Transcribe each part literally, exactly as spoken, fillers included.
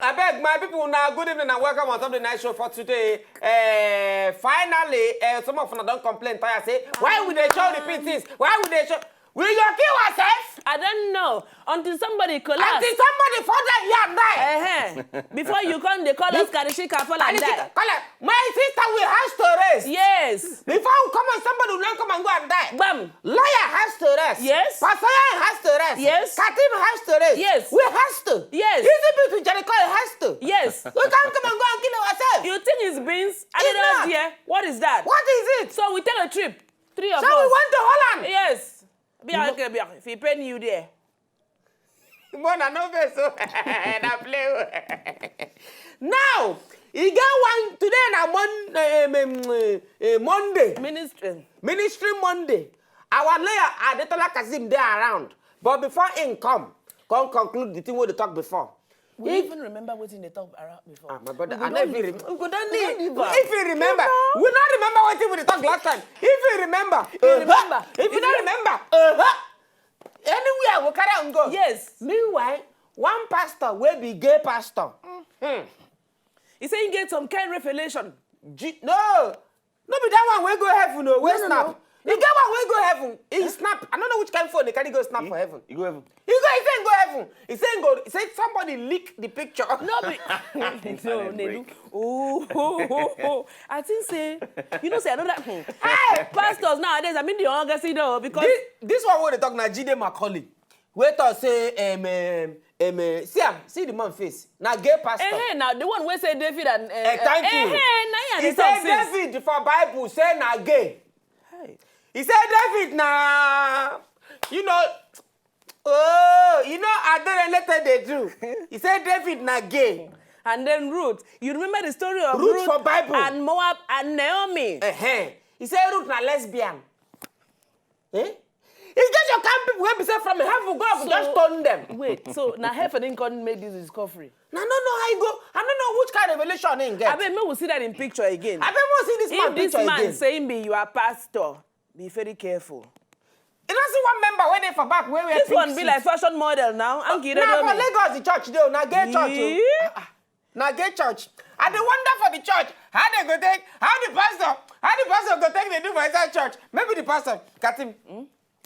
Abeg, my people, now good evening and welcome on Sunday night show for today. Uh, finally, uh, some of them don't complain, tire say, why would they show repeat things? Why would they show? We your kill ourselves? I don't know. Until somebody collapse. Until somebody fall down here and die. Uh-huh. Before you come, they call us Karishika, fall and die. Call it, my sister, we has to rest. Yes. Before we come and somebody will not come and go and die. Bam. Lawyer has to rest. Yes. Pastor has to rest. Yes. Katim has to rest. Yes. We has to. Yes. Easy people to Jericho has to. Yes. We can't come and go and kill ourselves. You think it's beans? I don't know, dear. What is that? What is it? So we take a trip. Three of us. So we went to Holland. Yes. Bianca, Bianca, if he pay you there. Mona no vex o. Na play o. Now, e get one today na Mon um, um, uh, uh, Monday. Ministry. Ministry Monday. Our lawyer Adetola Kazeem dey around, but before him come, come conclude the thing wey dey talk before. We even remember wetin dey talk around before. Ah, my brother, I no even remember. We go don leave. If you remember, we no remember wetin we dey talk last time. If you remember, if you remember, if you no remember, uh-huh. Anywhere we carry am go. Yes. Meanwhile, one pastor wey be gay pastor. Mm-hmm. He say he get some kind revelation. G- no, no be that one wey go heaven o, wey snap. No, no, no. He get one wey go heaven. He snap. I don't know which kind phone they carry go snap for heaven. He go heaven. He go, he say he go heaven. He say he go, he say somebody leak the picture. No be. No, Nedu. Oh, oh, oh, oh. I think say, you know say another. Hmm. Hey, pastors nowadays, I mean the youngest, you know, because this, this one wey dey talk na Jide Macaulay. Wey talk say, um, um, um, uh, see am, see the man face. Na gay pastor. Eh, eh, now the one wey say David and, uh, eh, thank you. Eh, eh, na him I dey talk since. He say David for Bible say na gay. Hey. He say David na, you know, oh, you know, I don't let they do. He say David na gay. And then Ruth, you remember the story of Ruth, Ruth for Bible and Moab and Naomi. Uh-huh. He say Ruth na lesbian. Eh? It's just your kind people wey be say from heaven God go just stone them. Wait, so na heaven him come make this discovery? Na no know how he go. I don't know which kind of revelation he get. Abeg, make we see that in picture again. Abeg, make we see this man picture again. If this man say him be your pastor, be very careful. You don't see one member wey dey for back wey wear pink suit. This one be like fashion model now. Anki, na for Lagos the church dey o, na gay church o. Ah, ah. Na gay church. I dey wonder for the church how they go take, how the pastor, how the pastor go take dey do for inside church. Maybe the pastor, Katim.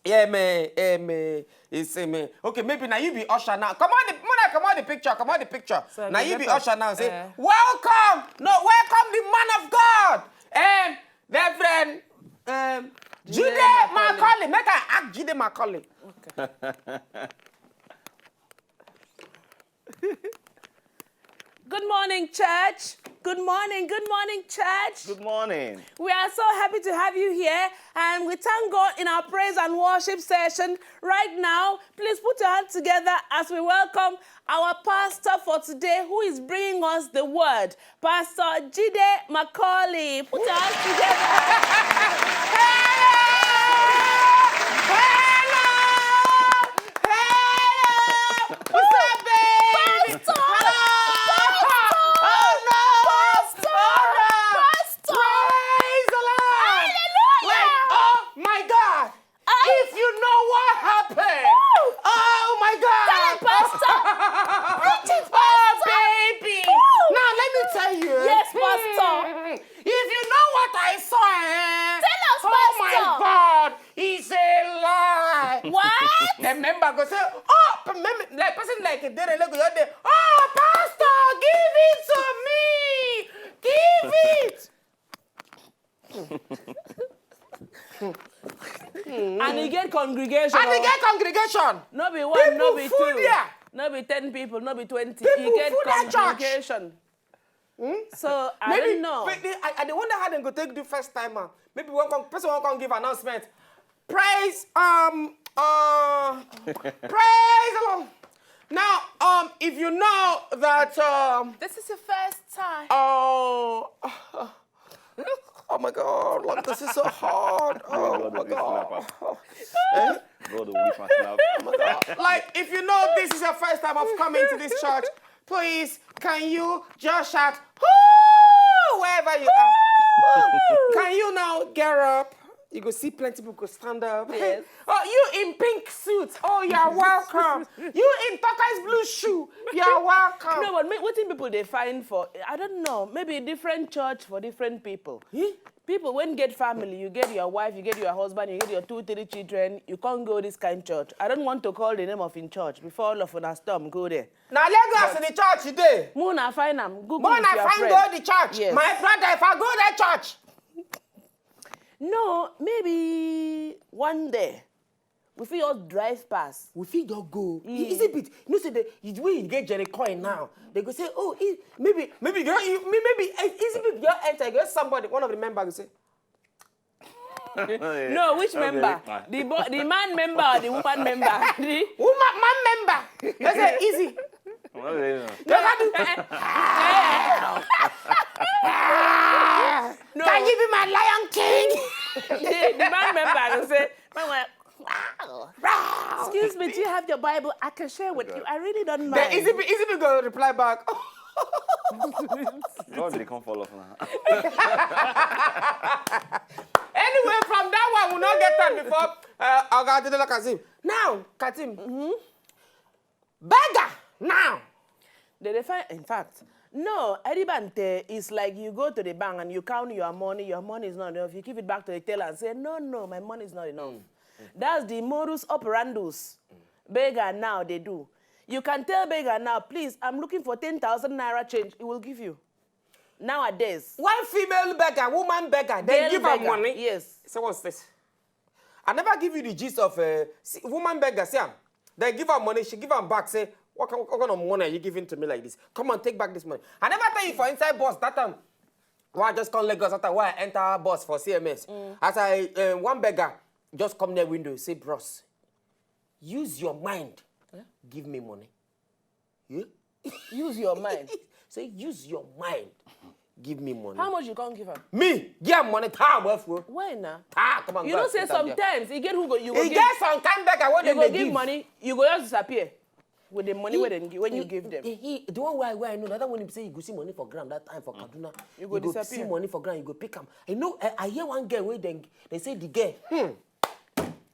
Yeah, man, eh, man. It's, eh, man. Okay, maybe now you be usher now. Come on, the, Mona, come on the picture, come on the picture. Now you be usher now. Say, welcome, no, welcome the man of God, um, Reverend, um, Jide Macaulay. Make I ask Jide Macaulay. Okay. Good morning, church. Good morning, good morning, church. Good morning. We are so happy to have you here, and we thank God in our praise and worship session right now. Please put your hands together as we welcome our pastor for today, who is bringing us the word, Pastor Jide Macaulay. Put your hands together. Hello! Hello! Hello! What's up, baby? Pastor! Hello! Pastor! Oh, no! Pastor! All right. Pastor! Praise the Lord! Hallelujah! Like, oh my God! Ah! If you know what happened, woo! Oh my God! Tell him, Pastor! Preach it, Pastor! Oh, baby! Woo! Now, let me tell you. Yes, Pastor. Hmm. If you know what I saw, eh? Tell us, Pastor. Oh my God, it's a lie. What? The member go say, oh, mem- like person like a dere go your day. Oh, Pastor, give it to me. Give it. And he get congregation. And he get congregation. No be one, no be two. People full there. No be ten people, no be twenty. He get congregation. Hmm? So, I don't know. Maybe, I, I dey wonder how dem go take do first timer. Maybe one come, person wan come give announcement. Praise, um, uh, praise the Lord. Now, um, if you know that, um, this is your first time. Oh, oh my God, like, this is so hard. Oh my God. Eh? God will whip us now. Oh my God. Like, if you know this is your first time of coming to this church, please, can you just shout, "Woo!" Wherever you are? Can you now get up? You go see plenty people go stand up. Yes. Oh, you in pink suit. Oh, you're welcome. You in turquoise blue shoe. You're welcome. No, but me- wetin people dey find for, I don't know, maybe different church for different people. Eh? People when get family, you get your wife, you get your husband, you get your two, three children, you can't go this kind church. I don't want to call the name of in church before all of una storm go there. Na Lagos in the church today. Mona find am. Google Mona if you are find friend. Go the church. Yes. My brother, if I go that church. No, maybe one day we fit just drive pass. We fit just go. Mm. Is it bit? You know, say the, the way you get Jerry coin now, they go say, oh, e- maybe, maybe you, you- maybe is it bit you enter? You get somebody, one of the members go say, No, which member? The bo- the man member or the woman member? The woman, man member. They say easy. What do you know? They go do. No. Can you be my Lion King? The, the man member go say, "Man, well, excuse me, do you have your Bible? I can share with you. I really don't mind." Then easy, easy go reply back. God, they come fall off now. Anyway, from that one, we not get time before uh, Oga Adedola Kazeem. Now, Kazeem, beggar now. They define, in fact, no, Edibante is like you go to the bank and you count your money, your money is not enough. You give it back to the teller and say, no, no, my money is not enough. That's the modus operandus beggar now they do. You can tell beggar now, please, I'm looking for ten thousand naira change. He will give you. Nowadays, One female beggar, woman beggar, they Girl give her beggar, money. Yes. So what's this? I never give you the gist of uh, see, woman beggar. See, am. They give her money, she give her back. Say, what, kind- what kind of money are you giving to me like this? Come on, take back this money. I never tell you for inside bus that time. Why I just come Lagos after why I enter bus for C M S. As I uh, one beggar just come near window, say, bros, use your mind, give me money. Yeah? Use your mind. Say, use your mind, give me money. How much you can't give her? Me, give am money, ta well for. Why now? Ta, come on, You go know, and say sit down there. Sometimes you get who go, you go E give, get some kind beggar wey you dem go dey give give. Money, you go just disappear with the money wey dem give when you give them. He, he, the one where, where I know, that one he say you go see money for ground that time for Kaduna. You go see disappear. Money for ground, you go pick am. I know, I, I hear one girl wey dem they say the girl, hmm,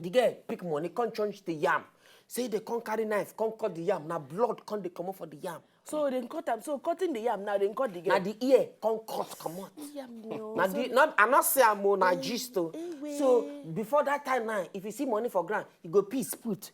the girl pick money, come change the yam. Say they come carry knife, come cut the yam. Now blood come dey comot for the yam. So they cut am. So cutting the yam now, they cut the girl. Na the ear come cut comot. Yam, no. Na the, not, I not say am o, na gist o. So before that time now, if you see money for ground, you go piece put.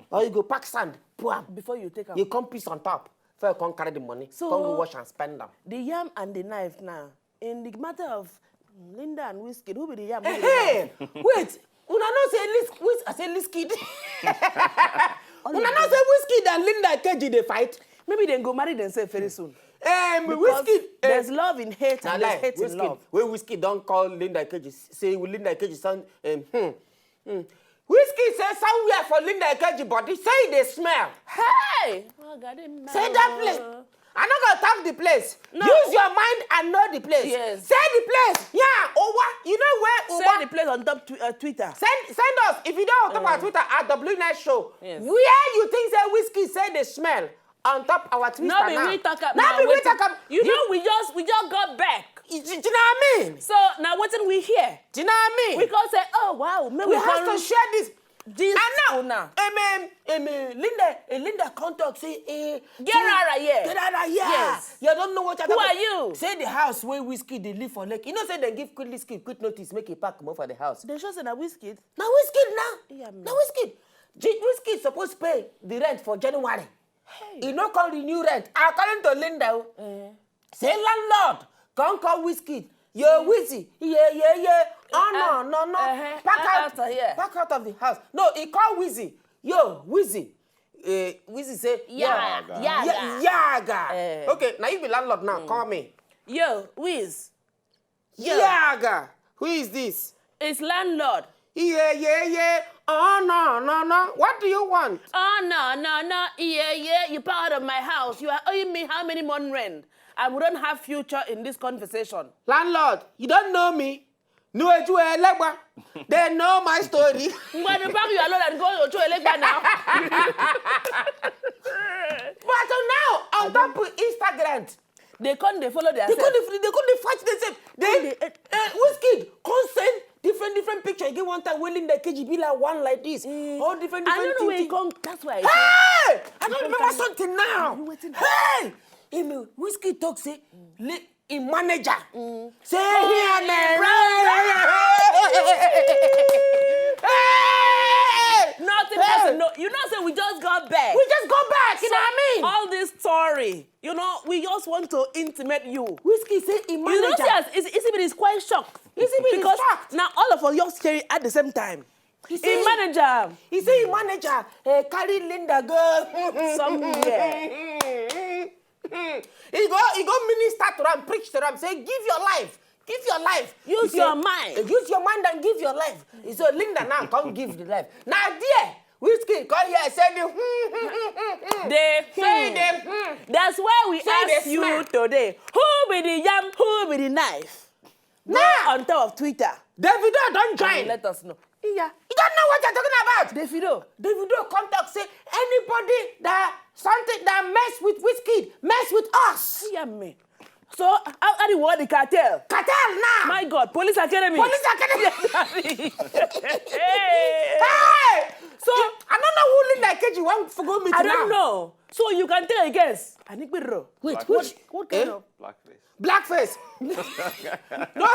Or you go pack sand, pour am. Before you take am. You come piece on top. Before you come carry the money, So- come go wash and spend am. The yam and the knife now. In the matter of Linda and Wizkid, who be the yam? Who be the Hey, yam? Wait, una know say Liz, Wiz, I say Wizkid. Una know say Wizkid and Linda Ikeji dey fight. Maybe they go marry themselves very soon. Um, Because Wizkid. There's love in hate and there's hate in Wizkid, love. Wey Wizkid don call Linda Ikeji, say Linda Ikeji sound. Um, hmm, hmm. Wizkid say somewhere for Linda Ikeji body say e dey smell. Hey! Say that place. I no go talk the place. Use your mind and know the place. Yes. Say the place. Yeah, Owa. You know where Owa. Say the place on top tw- uh, Twitter. Send send us if you don't on top our Twitter at W nine Show. Yes. Where you think say Wizkid say dey smell on top our Twitter No be now. We talk am. No Now, be we wetin- talk am. You know, we just we just got back. You, you know what I mean? So now, what did we hear? Do you know what I mean? We can say, oh wow, maybe We have to share this. This I know. Una. Amen. Amen. Linda, eh, Linda come talk say, eh, Get out of here. Get out of here. Yes. You don't know what you're Who talking are you? Say the house where Wizkid dey live for Lekki. You know say they give Wizkid quick notice, make a pack comot for the house. They sure say na Wizkid. Na Wizkid now. Yeah, man. Na Wizkid. G- Wizkid supposed pay the rent for January. Hey. He no come renew rent. According to Linda, o, Eh. say landlord come call Wizkid. Yo, Wizzy, yeah, yeah, yeah. Oh no, no, no. Uh-huh. Pack Uh, out, out of here. Pack out of the house. No, he call Wizzy. Yo, Wizzy. Uh, Wizzy say, Yeah, yo, yeah, yeah, yeah, guy. Eh. Okay, now you be landlord now. Call me. Yo, Wiz. Yeah, guy. Who is this? It's landlord. Yeah, yeah, yeah. Oh no, no, no. What do you want? Oh no, no, no, yeah, yeah. You part of my house. You are owing me how many month rent? And we don't have future in this conversation. Landlord, you don't know me. No, it's where Legba. They know my story. When you pack your load and go to Ocho Elegba now. But now, on top of Instagram, They come, they follow their they couldn't, they couldn't fight themselves. They, They- uh, Wizkid come send Different, different picture. You get one time when Linda Keji be like one like this. All different, I different don't know where thing, you come. That's why I say. Hey! I don't remember something now. You waiting. Hey! Him Whiskey talk say, li- him manager. Say here, man. Hey! Nothing Hey! person know. You know, say we just got back. We just go back. You know what I mean? All this story, you know, we just want to intimate you. Whiskey say him You know, manager. see, as Isi Isi is quite shocked. Isi Isi is Because shocked. Now all of us just hear it at the same time. He say Him manager. He say him manager uh, carry Linda go Somewhere. He go, he go minister to am, preach to am, say, give your life, give your life. Use He your say, mind. Use your mind and give your life. He say, Linda now come give the life. Now there, Whiskey come here say the They say hmm. the hmm. That's why we Say ask they you smell. Today. Who be the yam? Who be the knife? Now On top of Twitter. Davido don join. Let us know. Yeah. You don't know what you're talking about. Davido. Davido come talk say anybody that something that mess with Whiskey mess with us. Yeah, me. So how, how the word the cartel? Cartel now. My God, police academy. Police academy. Hey. Hey! So I don't know who Linda Keji want to go meet I now. Don't know. So you can tell against. Anigbiro. Wait, Black- which What kind Eh? of? Blackface. Blackface. No.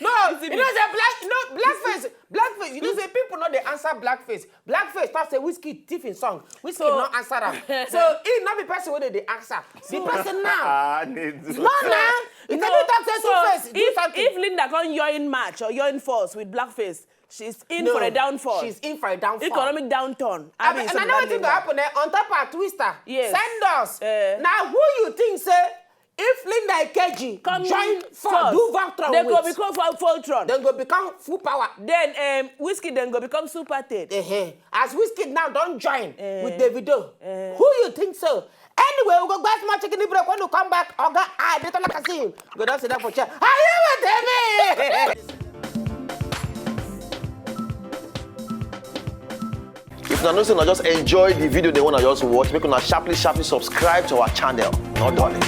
No, you know say black no blackface, blackface. You know say people no dey answer blackface. Blackface talk say Whiskey thief him song. Whiskey So- no answer am. So he no be person wey dey dey answer. The person now. Ah, they do. No na. You No, tell me talk say so two face do if, something. If Linda can join match or join force with blackface, she's in No, for a downfall. She's in for a downfall. Economic downturn. I Abi mean, something another like thing go that. Happen eh, on top of Twister. Yes. Send us. Eh. Now who you think say if Linda Ikeji Come join first. for do Voltron They with? Go become Vol- Voltron. Then go become full power. Then um, Whiskey then go become Super Ted. Uh-huh. As Whiskey now don't join Eh. With Davido. Eh. Who you think so? Anyway, we go buy small chicken break when we come back. Oga, I did like I see him. Go down sit down for chair. Are you with me? If una know say una just enjoy the video they wanna just watch, make una sharply sharply subscribe to our channel. No darling.